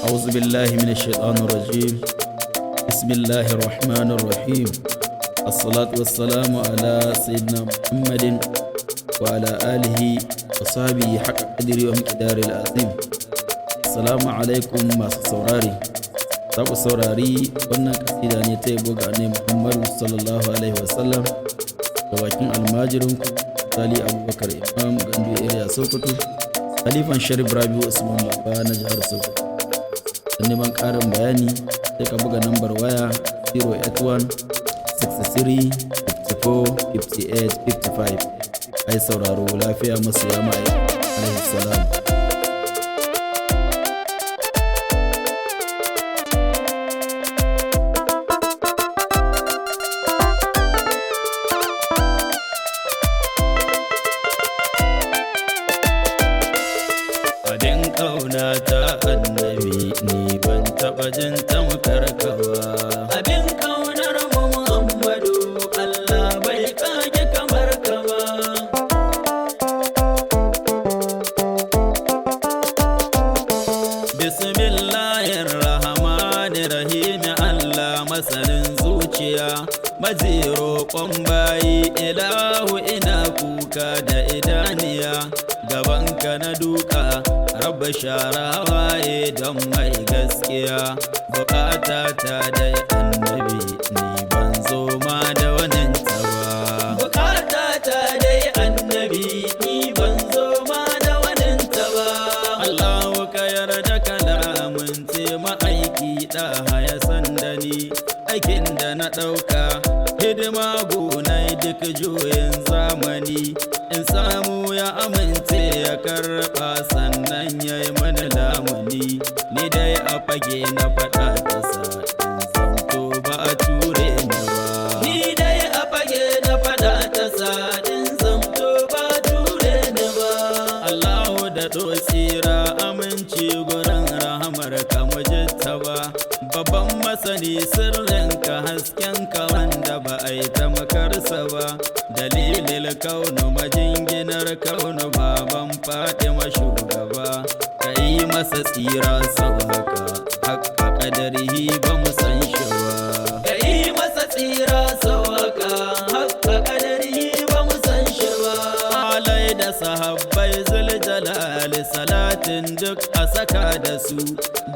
أعوذ بالله من الشيطان الرجيم. بسم الله الرحمن الرحيم. الصلاة والسلام على سيدنا محمد وعلى آله وصحبه حق قدره ومقداره العظيم. السلام عليكم masu saurari. Za ku saurari wannan kasida ne ta yabo ga Annabi Muhammadu sallallahu alaihi wasallam da bakin almajirinku Sali Abubakar Imam Gandu Area Sokoto, Khalifan Sharif Rabiu Usman Baba na jihar Sokoto. Don neman ƙarin bayani sai ka buga nambar waya 081 63 54 58 55. Ai sauraro lafiya, masoya ma'aiki alaihi salam. Abin ƙauna ta Annabi, ni ban taɓa jin tamkar ka ba. Abin kaunar mu Muhammadu, Allah bai kage kamar ka ba. Bismillahirrahmanirrahim. Allah masanin zuciya, maji roƙon bayi, ilahu ina kuka da idaniya gabanka na duka, rabba shara waye don mai gaskiya. Bukata ta dai Annabi, ni ban zo ma da waninta ba. Bukata ta dai Annabi, ni ban zo ma da waninta ba. Allahu ka yarda kalamin ce ma'aiki da ya san da ni aikin da na ɗauka hidima gonai duk juyin zamani, in samu ya amince ya karɓa, sannan ya yi mana lamuni. Ni dai a fage na faɗa ta sa in zamto ba a ture ni ba. Ni dai a fage na faɗa ta sa in zamto ba ture ni ba. Allahu da tsira aminci gurin rahamar ka mujitta ba, babban masani sirrin ka, hasken ka wanda ba a yi ta makarsa ba, dalilin kaunu, majinginar kaunu, baban Fatima shugaba, ka yi masa tsira sau haka haka kadarihi ba mu san shi ba. Ka yi masa tsira sau haka haka kadari ba mu san shi ba. Alai da sahabbai zuljalali, salatin duk a saka da su,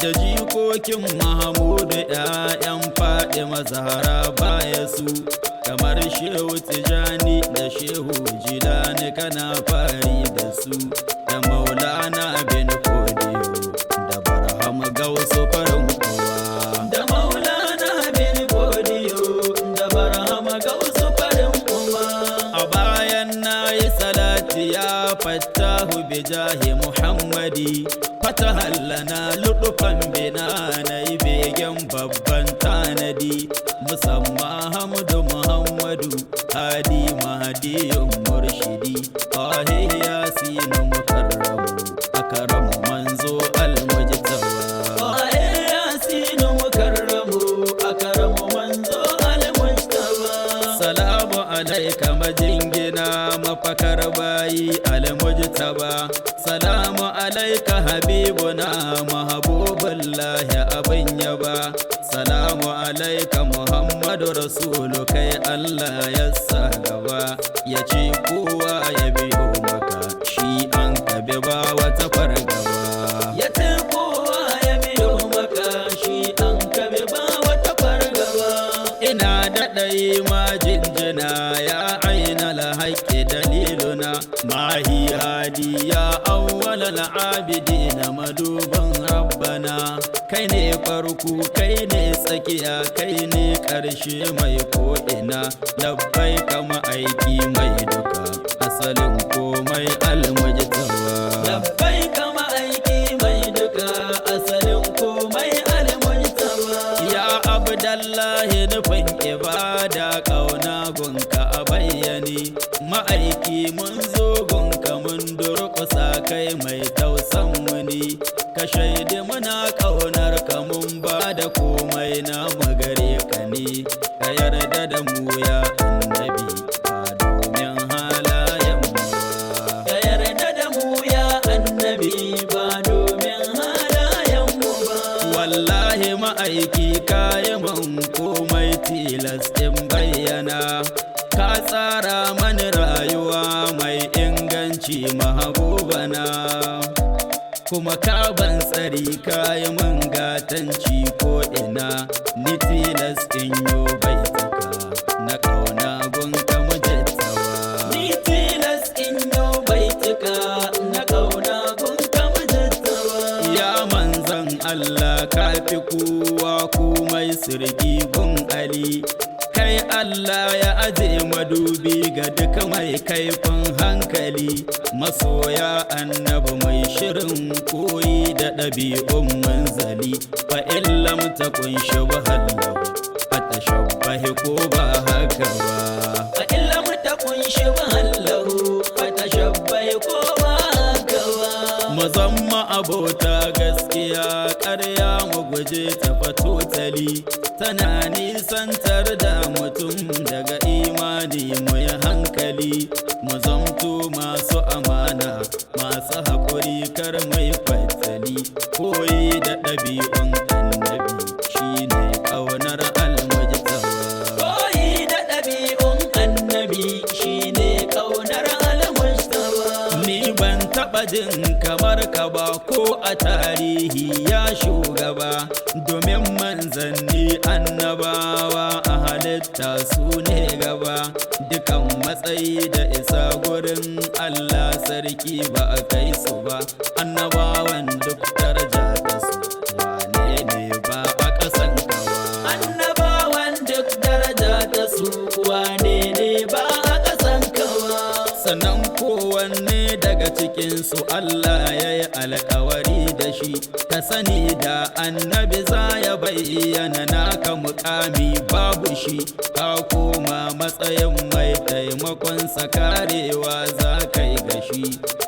da jikokin Mahamudu, 'ya'yan Faɗima Zahara baya su, kamar Shehu Tijani da Shehu Jilani, kana fari da su, da Maulana bin Kodiyo da Barham Gausu farin kowa. Da Maulana bin Godiyo da Barhama Gausu farin kuma. A bayan na yi salati, ya fattahu bijahi Muhammadi fatahallana ludufan bina, na yi begen babban tanadi, musamman Hamdu Muhammadu Hadi Mahadiyun Murshidi Qahi Yasinu Mukarramu Akramu manzo almujtaba. Waye Yasinu mukarramu akaramu manzo al-mujtaba. Salamu alaika majingina mafakar bayi almujtaba. Salamu alaika habibuna mahabubullahi abin yaba. Salamu alaika Muhammadu Rasulu, kai Allah ya sa gaba. Ya ce kowa ya biyo maka, shi an kabe ba wata fargaba. Ya ce kowa ya biyo maka, shi an kabe ba wata fargaba. Ina daɗa yi ma jinjina, ya aina haƙƙi daliluna mahi hadi ya awwalal abidina maduban rabbana, kai ne farko, kai ne tsakiya, kai ne ƙarshe mai ko'ina. Labbai kama aiki mai duka, asalin komai almujtaba. Labbai kama aiki mai duka, asalin komai al-mujtaba. Ya Abdallahi, nufin ibada ƙauna gunka a bayyane. Ma'aiki, mun zo gunka mun durƙusa, kai mai tausan muni. Ka shaidi muna ƙaunar ka, mun ba da komai na gare ka ne. Ka yarda da mu ya Annabi, ba domin halayen mu ba. Ka yarda da mu ya Annabi, ba domin halayen mu ba. Kuma ka ban tsari kayi mun gatanci ko ina, ni tilas in yo baituka na ƙauna gunka mujittawa. Ni tilas in yo baituka na ƙauna gunka mujattawa. Ya manzan Allah, ka fi kowa komai sirgi gun Ali. Kai Allah ya aje madubi ga duk mai kaifin hankali. Masoya annabi mai shirin koyi da ɗabi'un manzali. Fa in lam takun shubhan lahu fatashabbahi, ko ba haka ba? Fa in lam takun shubhan lahu fatashabbahi, ko ba haka ba? Mu zama abota gaskiya, ƙarya mu guje ta fatotali, tana nisantar da mutum daga imani. Mu yi hankali, mu zamto masu amana, masu haƙuri, kar mu yi fatali. Koyi da ɗabi'un annabi shine ƙaunar almujtaba. Koyi da ɗabi'un annabi shine ƙaunar al-Mujtaba. Ni ban taɓa jin kamar ka ba ko a tarihi, ya shugaba, domin manzanni annabawa a halitta su ne gaba. Dukan matsayi da isa gurin Allah sarki ba a kai su ba. Annabawan duk daraja ta su, wane ne ba a ƙasan ka ba? Annabawan duk daraja ta su, wane ne ba a ƙasan kawa? Sannan kowanne daga cikinsu Allah ya yi alkawari da shi. Ka sani da annabi za ya bayyana naka mukami babu shi. Ka koma matsayin mai taimakonsa, karewa za ka yi gashi,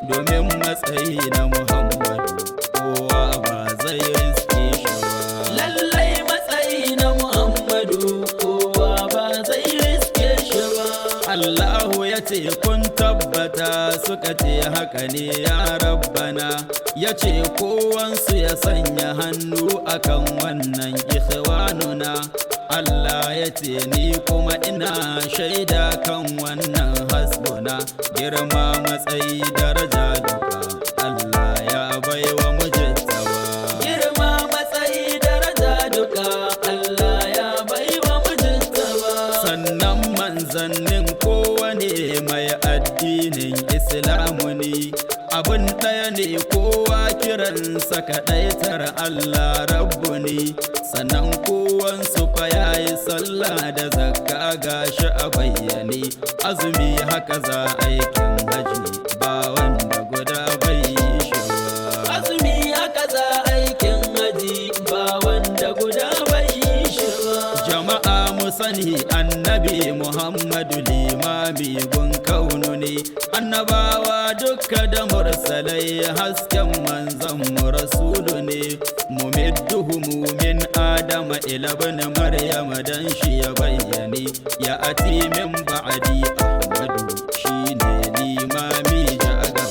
domin matsayi na Muhammadu kowa ba zai riske shi ba. Lallai matsayi na Muhammadu kowa ba zai riske shi ba. Allahu ya ce, "Kun tabbata?" Suka ce, "Haka ne ya Rabbana." Ya ce kowansu ya sanya hannu akan wannan ikhwanuna. Allah ya ce, "Ni kuma ina shaida kan wannan, hasbuna." Girma, matsayi, daraja duka Allah ya baiwa mujittawa. Girma, matsayi, daraja duka Allah ya baiwa Mujtaba. Sannan manzannin kowane mai addinin Islamu ne, abin ɗaya ne, kowa kiransa kaɗaitar Allah rabbu ne. Sannan kowansu fa yayi sallah da zakka, gashi a bayyane, azumi haka za, aikin haji, ba wanda guda bai yi shi ba. Azumi haka za, aikin haji, ba wanda guda bai yi shi ba. Jama'a mu sani, annabi Muhammadu limami gun kaunu ne. Annabawa dukka da mursalai hasken manzon mu rasulu ne. Mumidduhu min adama ila ibn maryam, dan shi ya bayyane, ya ati min ba'di Ahmadu, shine limami jagaba.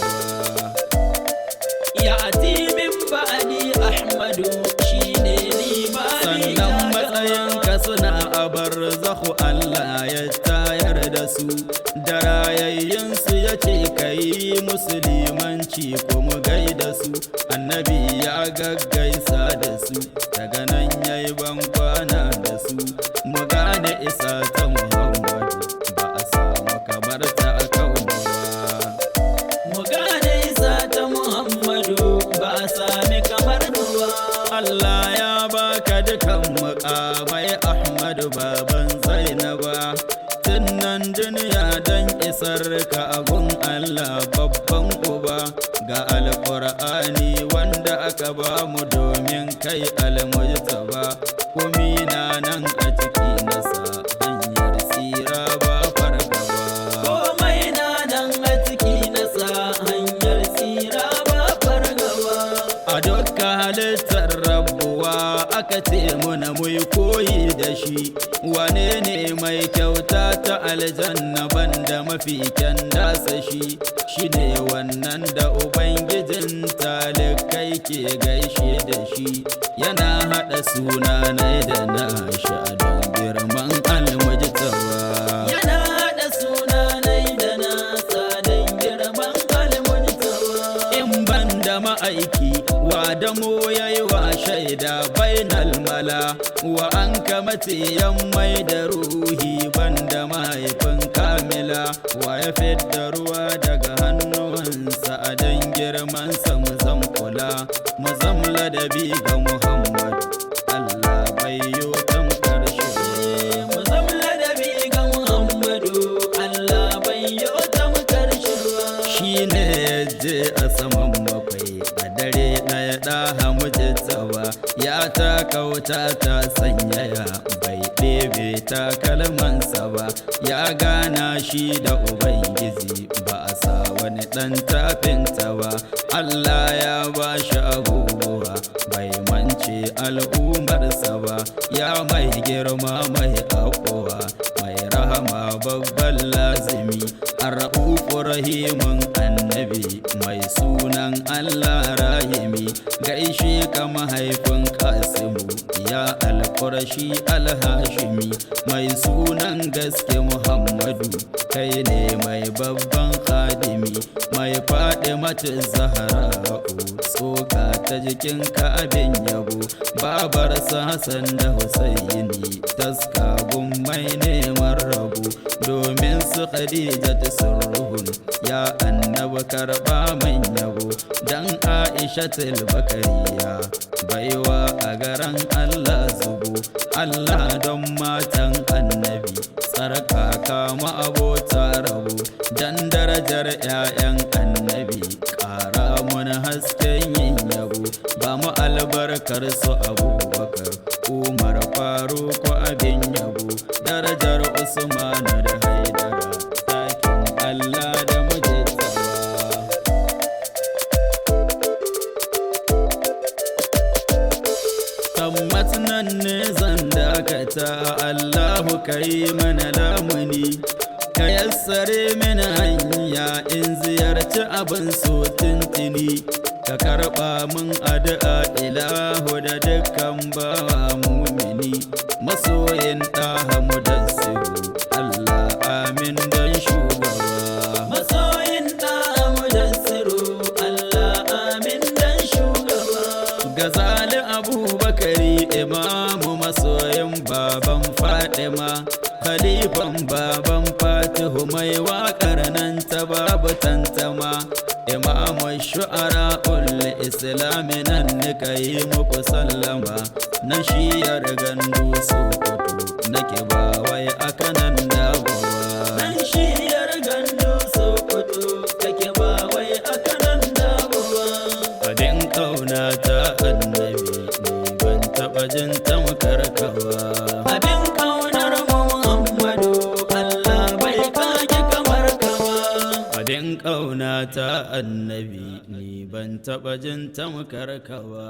Ya ati min ba'di Ahmadu, shine limami. Sannan matsayinka suna a barzahu, Allah ya tayar da su da rayayyinsu, ya ce ka yi musulmanci kuma gaida su. Annabi ya gaggaisa da su, daga nan ya yi bankwana da su. Mu gane isa ta Muhammadu, ba a samu kamar ta a kaunu ba. Mu gane isa ta Muhammadu, ba a sami kamar ba. Allah ya baka dukan mukamai, Ahmadu baban Zainaba, tunnan duniya don isar ka abun Allah babban uba. Ga alƙur'ani wanda aka ba mu domin kai almujtaba, komi na nan a ciki nasa, hanyar tsira ba fargaba. Komai na nan a ciki nasa, hanyar tsira ba fargaba. A dukkan halittar rabbuwa aka ce muna muyi koyi da shi. Wane ne mai kyauta ta aljanna banda mafi kyan dasa shi? Shi ne wannan da ubangijin talikai ke gaishe da shi, yana haɗa suna na da na shi a don girman almujtawa. Yana haɗa sunanai da nasa don girman almujtaba. In da ma'aiki wa da mu yayi wa shaida bainal mala wa an kamace yan mai da ruhi banda mahaifin kamila wa ya fidda ruwa daga hannuwansa a dan girmansa mu zam kula mu zam ladabi ga Muhammad Allah bai yo tamkar shi ba. Mu zam ladabi ga Muhammadu, Allah bai yo tamkar shi ba. Shi ne ya je a saman bakwai a dare ɗaya ɗaha mujitawa ya taka wuta ta sanyaya bai ɗebe takalmansa ba ya gana shi da ubangiji ba a sa wani ɗan tafinta ba Allah ya ba shi abubuwa bai mance al'ummarsa ba ya mai girma mai afuwa mai rahama babban lazimi arra'ufu rahimun annabi mai sunan Allah rahimi gaishe ka mahaifin kasimu ya alƙurashi alhashimi mai sunan gaske Muhammadu kai ne mai babban khadimi mai faɗi mace zahra'u tsoka ta jikinka abin yabo babarsa Hassan da Husaini taska mai neman rabu domin su Khadija ta sirruhun ya annaba karba man yabo dan Aisha bakariya baiwa a garan Allah zubo Allah don matan annabi tsarkaka ma'abota rabo dan darajar 'ya'yan annabi ƙara mana hasken yin yabo ba mu albarkar su Abubakar Umar Faruk abin yabo darajar Usmanu da Haidara takin Allah da mujittawa. Tammat nan ne zan dakata Allahu ka yi mana lamuni ka yassare mini hanya in ziyarci abin so tintini ka karɓa min addu'a ilahu da dukkan bawa mumini masoyin ɗaha mudassiru Allah amin don shugaba. Masoyin ɗa Mudassiru, Allah amin dan shugaba. Gazali Abubakari imamu masoyin baban Fatima Khalifan baban Fatihu mai waƙar nan ta babu tantama Imamu shu'ara ul islami nan nika yi muku sallama na shiyar gandu Sokoto nake ba wai akanan dawowa. Nan shiyar gandu Sokoto kake ba wai akanan dawowa. Abin ƙauna ta annabi ni ban taɓa jin tamkar ka ba. Abin kaunar mu Muhammadu, Allah bai kage kamar ka ba. Abin ƙauna ta annabi ni ban taɓa jin tamkar ka ba.